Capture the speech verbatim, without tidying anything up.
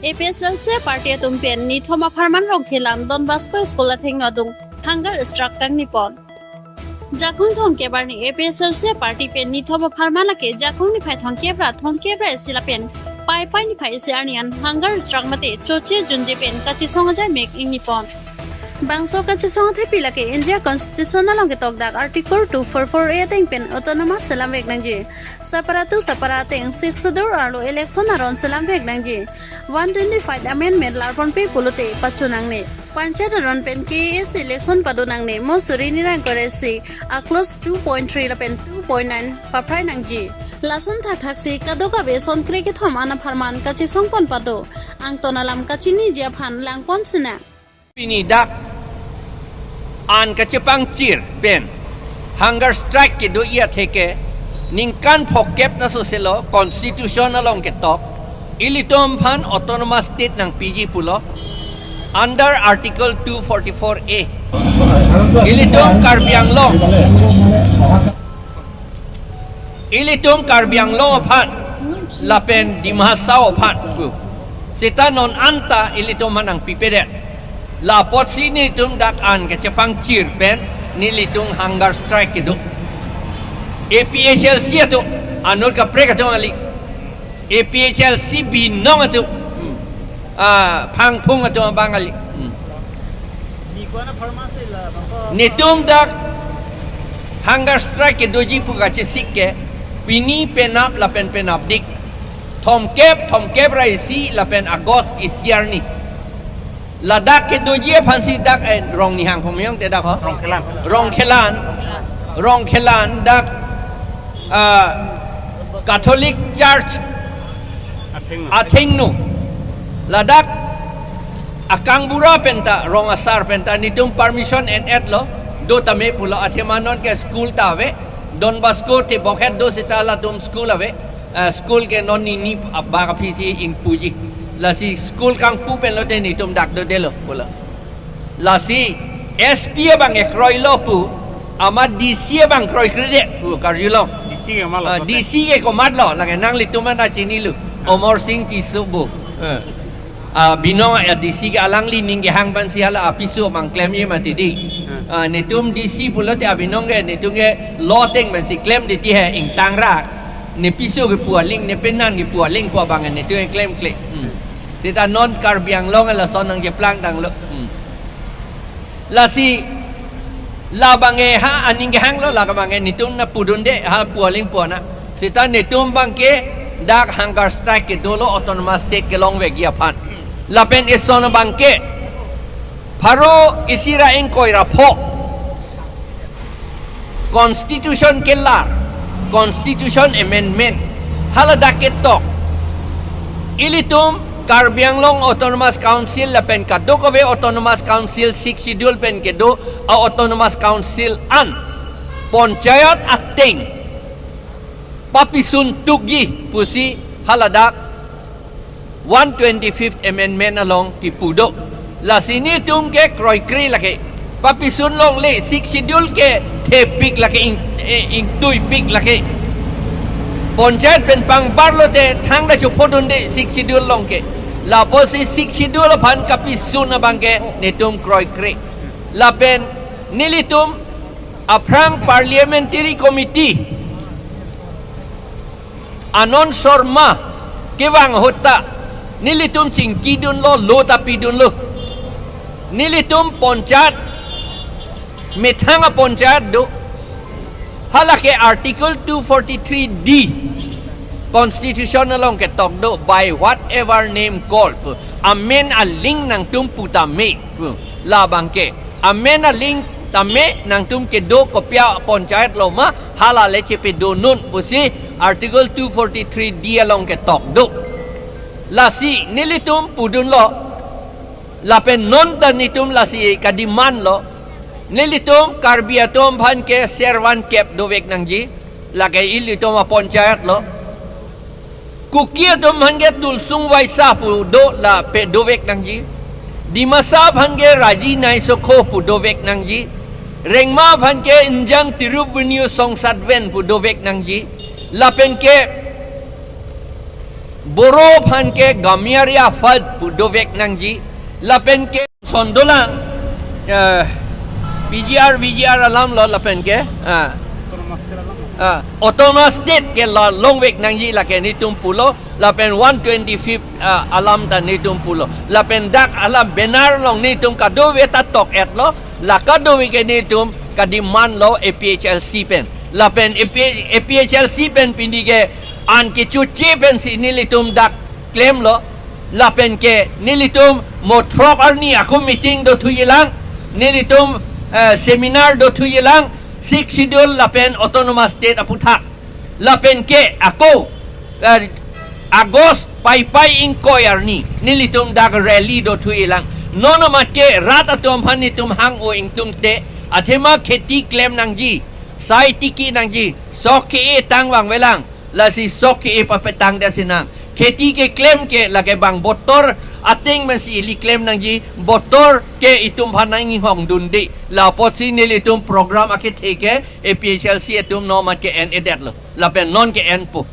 A P H L C party atum pen nithom apharman Rongkhelan Don Bosco School athengno adung hunger strike tangni pon. Jakong thomkep arni A P H L C party pen nithom apharman lake jakong niphai thomkep ra thomkep ra isi lapen Paipai niphai isi arni an hunger strike mate choche junje pen kachesong ajai mek ingni pon. Bangso kachesong athepi lake India Constitution along ketok dak Article two four four A ateng pen autonomous selam vek nangji. Sapara to sapara ateng Sixth Schedule arlo election aron selam vek nangji. One twenty-five amendment larponpe pulote pacho nangne. Panchayat aron pen K A A C election pado nangne. Mo suri nirang koresi a clause two point three lapen two point nine paprai nangji. Lason thakthaksi kadokave sonkre kethom an apharman kachesong pon pado. Angton alam kachiniji aphan langpon sinang. Pini dak an kachepangchir pen hunger strike kedo-i atheke ningkan phokep ta soselo constitution along ketok ilitum aphan autonomous state nangpiji pulo under Article two forty-four A. Ilitum Karbi Anglong, ilitum Karbi Anglong aphan lapen Dima Hasao aphan pu seta non anta ilitum aphan nangpipedet. La apotsi nelitum dak an kachepangchir pen nelitum hunger strike kedo. A P H L C atum, anut kaprek atum kali. A P H L C binong atum, hmm, ah, Phangphung atum abang kali. Hmm. Netum dak hunger strike kedoji pu kachesik ke pini penap lapen penapdik. Thomkep, thomkep ra isi lapen August isi arni. Ladak kedoji aphansi dak, eh, Rongnihang pumyong te dak ho? Rongkhelan. Rongkhelan. Rongkhelan dak, ah, Catholic Church athengno. Athengno. Ladak akangbura penta, rong asar penta, netum permission en-etlo, do tame pulo athema non ke school ta ave, Don Bosco te bokhet do seta latum school ave, eh, school ke non nini abak aphisi ingpuji. Lasi school kangpu pen lote netum dak dodelo pulo. Lasi S P abang ke kroilo pu, amat D C abang kroikredet pu karjulong. D C ke malo, ah, kote? D C ke komatlo, lake nanglitum anta chinilu. Amar Sing Tisso pu. Eh. Ah, binong, ah, D C ke alangli ning kehang pensi hala apiso abang klemji mati di. Hmm. Ah, netum D C pulote abinong ke, netum ke loteng pensi klemdet ti he ingtang ra. Ne piso kepu aling, ne penan kepu aling pu abang netum ke klemkle. Hmm. Seta non Karbi Anglong lason nangkeplang tanglo. Hmm. Lasi labang ke ha aning kehanglo, labang ke netum nangpudunde ha pu aling pu ana. Seta netum abang ke dak hunger strike kedolo autonomous state kelongvekji aphan. Lapen eson abang ke pharo isi ra ingkoi ra pho Constitution kelar, Constitution Amendment, haladak ketok. Ilitum Karbi Anglong Autonomous Council lapen kadokave Autonomous Council, Sixth Schedule pen kedo a-Autonomous Council an Panchayat ateng papisun tukji pusi haladak one twenty-fifth Amendment along kipu do. Lasi netum ke kroikre lake. Papisun longle, Sixth Schedule ke thepik lake, ing, eh, ingtuipik lake. Panchayat pen pangbar lote thangta chophodunde Sixth Schedule along ke. Lapusi Sixth Schedule aphan kapisun abang ke netum kroikre. Lapen nelitum aphrang Parliamentary Committee Anand Sharma kevang ahut ta nelitum chingkidunlo, lo ta pidunlo. Nelitum Panchayat, methang a-Panchayat do. Halake Article two forty-three D Constitution along ketok do, "By whatever name called." Amen aling nangtum pu tame. Labang ke amen aling tame nangtum kedo kopi a-Panchayat lo ma, hala le chepedunnon pusi Article two forty-three D along ketok do. Lasi nelitum pudunlo, lapen non ta netum lasi kademand lo. Nelitum Karbi atum aphan ke servan kep dovek nangji, lake ilitum a-Panchayat lo. Kuki atum aphan ke Tulsung Waisa pu do lapen dovek nangji. Dimasa aphan ke Raji Naisokho pu dovek nangji. Rengma aphan ke Injang Tirup Vinyu Songsatven pu dovek nangji. Lapen ke Boro aphan ke Gamyari Aphad pu dovek nangji, lapen ke son dolang, eh, P G R, V G R alam lo lapen ke, ah, ah, autonomous state ke la longvek nangji lake nelitum pulo, lapen one twenty-fifth, ah, alam ta nelitum pulo, lapen dak alam banner along nelitum kadokave ta tok-et lo, la kadokave ke nelitum kademand lo A P H L C pen, lapen A P, A P H L C pen pini ke an kechoche pensi nelitum dak klemlo, lapen ke nelitum mo throk arni ako meeting dothuilang, nelitum, eh, seminar dothuilang, Sixth Schedule lapen autonomous state aputhak, lapen ke ako, eh, August Paipai ingkoi arni nelitum dak rally dothuilang. Non amat ke rat atum aphan nelitum hang-o ingtungte, athema kheti klem nangji, sai tiki nangji, sok ke-e tang vangvelang, lasi sok ke-e papetang dasi nang. Kheti keklem ke lake bang botor ateng pensi ili klem nangji, botor ke itum aphan nang-inghongdunde. La apotsi nelitum program akethe ke A P H L C atum non amat ke en-edetlo, lapen non ke-enpo.